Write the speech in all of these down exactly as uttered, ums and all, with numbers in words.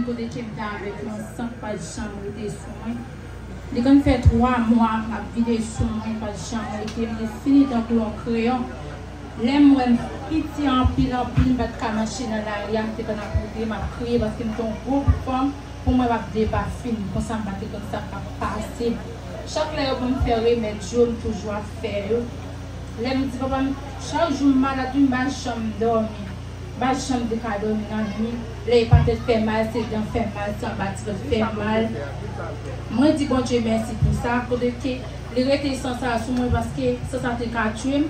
Kote ke m te avèk yon sant pa t janm rete sou mwen. Li konn fè twa mwa m ap vide sou mwen, pa t janm rete. M te fini tankou yon kreyon. Lè m wè m piti anpil, anpil, m pa t ka mache nan lari a, m te konn ap roule, m ap kriye paske m te yon gwo bout fanm. Pou mwen, m ap depafin. Konsa, m pa te konn sa k ap pase. Chak lè yo ban m fè remèd yo, m toujou ap fè yo. Lè m di papa m, chak jou m malad, wi, m pa janm dòmi. M pa janm te ka dòmi nan nuit. Lè epatit fè mal, se dan fè mal, se anba ti vant fè mal. Mwen di Bondye mèsi pou sa, kote ke li rete san sa sou mwen, paske san sa te ka tye m.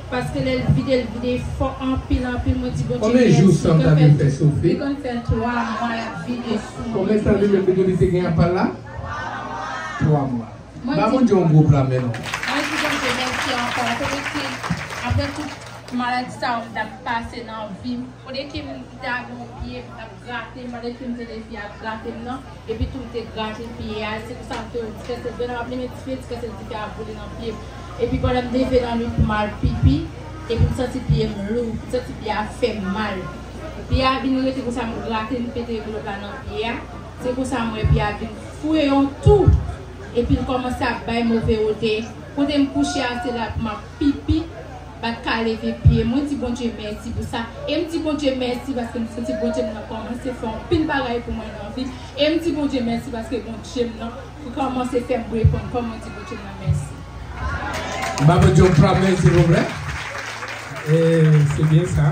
Paske lè l vide, l vide fò anpil, anpil. Mwen di Bondye mèsi. Konbyen jou san ta vin fè Sofi? Li konn fè twa mwa l ap vide sou mwen. Konbyen tan li menm li te gen ap pale la? Twa mwa. Ba Bondye yon gwo pla men non. Mwen di Bondye mèsi ankò. Kote ke, apre tout maladi sa yo m t ap pase nan vi m, kote ke m te gen yon pye, m t ap grate m, pandan ke m te leve ap grate m nan, epi tou m te grate pye a, se konsa m te wè ti kèsèl vre nan m ap limen dife, ti kèsèl dife a boule nan pye m. Epi pandan m leve nan nuit pou m al pipi, epi m santi pye m lou, m santi pye a fè m mal. Pye a vin rete konsa, m grate, m pete glòt la nan pye a. Se konsa m wè pye a vin fouye yon tou. Epi l kòmanse ap bay move odè. Kote m kouche a, se la pou m ap pipi. M pa t ka leve pye. Mwen di Bondye mèsi pou sa. E m di Bondye mèsi paske m santi Bondye m nan kòmanse fè yon pil bagay pou mwen nan vi m. E m di Bondye mèsi paske Bondye m nan kòmanse fè m reponn kò m. Mwen di Bondye m nan mèsi. Ba Bondye yon pla men, silvouplè. E se byen sa.